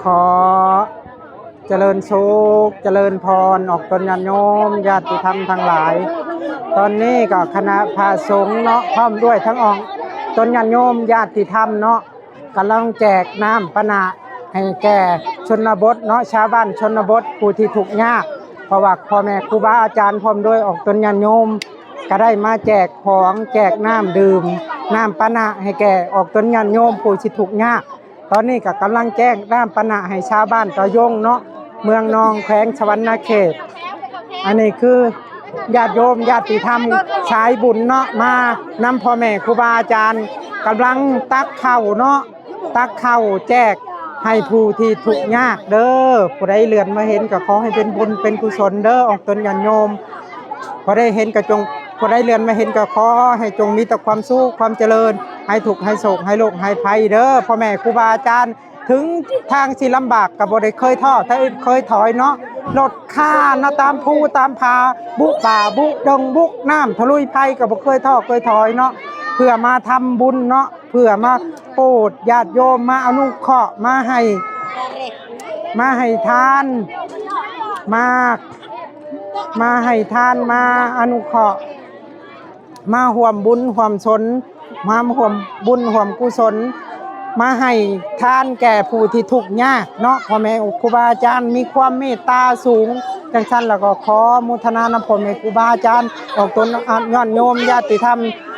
ຂໍຈະເລີນສຸກ ຈະເລີນພອນ ອອກຕົນຍາດໂຍມ ຍາດຕິທຳທັງຫຼາຍ. ຕອນນີ້ກໍຄະນະພະສົງເນາະ ພ້ອມດ້ວຍທັງອອກຕົນຍາດໂຍມ ຍາດຕິທຳເນາະ ກຳລັງແຈກນ້ຳປານະໃຫ້ແກ່ຊົນນະບົດເນາະ ຊາວບ້ານຊົນນະບົດຜູ້ທີ່ທຸກຍາກ ເພາະວ່າພໍ່ແມ່ຄູບາອາຈານ ພ້ອມດ້ວຍອອກຕົນຍາດໂຍມ ກໍໄດ້ມາແຈກຂອງ ແຈກນ້ຳດື່ມ ນ້ຳປານະໃຫ້ແກ່ອອກຕົນຍາດໂຍມຜູ້ທີ່ທຸກຍາກ. ຕອນນີ້ກໍກຳລັງແຈກນ້ຳປານະໃຫ້ຊາວບ້ານຕາຢົງເນາະ ເມືອງນອງ ແຂວງສະຫວັນນະເຂດ. ອັນນີ້ຄືຍາດໂຍມຍາດຕິທຳສາຍບຸນເນາະ ມານຳພໍ່ແມ່ຄູບາອາຈານ ກຳລັງຕັກເຂົ້າເນາະ ຕັກເຂົ້າແຈກໃຫ້ຜູ້ທີ່ທຸກຍາກເດີ້. ຜູ້ໃດເຫຼືອນມາເຫັນກໍຂໍໃຫ້ເປັນບຸນເປັນກຸສົນເດີ້ ອອກຕົນຍາດໂຍມ. ຜູ້ໃດເຫັນກໍຈົ່ງ ຜູ້ໃດເລື່ອນມາເຫັນກໍຂໍໃຫ້ຈົ່ງມີແຕ່ຄວາມສຸກຄວາມຈະເລີນ ໃຫ້ທຸກໃຫ້ໂສກໃຫ້ໂລກໃຫ້ໄພເດີ້ ພໍ່ແມ່ຄູບາອາຈານ. ເຖິງທາງຊິລຳບາກກໍບໍ່ໄດ້ເຄີຍທໍ້ ແຕ່ເຄີຍຖອຍເນາະ ລົດຄານເນາະ ຕາມພູຕາມຜາ ບຸປ່າບຸດົງ ບຸນ້ຳ ທະລຸຍໄພ ກໍບໍ່ເຄີຍທໍ້ເຄີຍຖອຍເນາະ ເພື່ອມາທຳບຸນເນາະ ເພື່ອມາໂປດຍາດໂຍມ ມາອະນຸເຄາະ ມາໃຫ້ ມາໃຫ້ທານ ມາ ມາໃຫ້ທານ ມາອະນຸເຄາະ ມາຮ່ວມບຸນຮ່ວມສົນ ມາຮ່ວມບຸນຮ່ວມກຸສົນ ມາໃຫ້ທານແກ່ຜູ້ທີ່ທຸກຍາກເນາະ ພໍ່ແມ່ຄູບາອາຈານມີຄວາມເມດຕາສູງ. ຈັ່ງຊັ້ນແລ້ວກໍຂໍໂມທະນານຳພໍ່ແມ່ຄູບາອາຈານ ອອກຕົນຍາດໂຍມຍາດຕິທຳ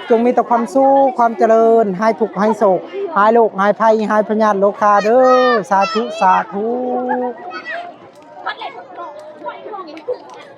ຈົ່ງມີແຕ່ຄວາມສຸກຄວາມຈະເລີນ ຫາຍທຸກຫາຍໂສກ ຫາຍໂລກຫາຍໄພ ຫາຍພະຍາດໂລຄາເດີ້ ສາທຸ ສາທຸ.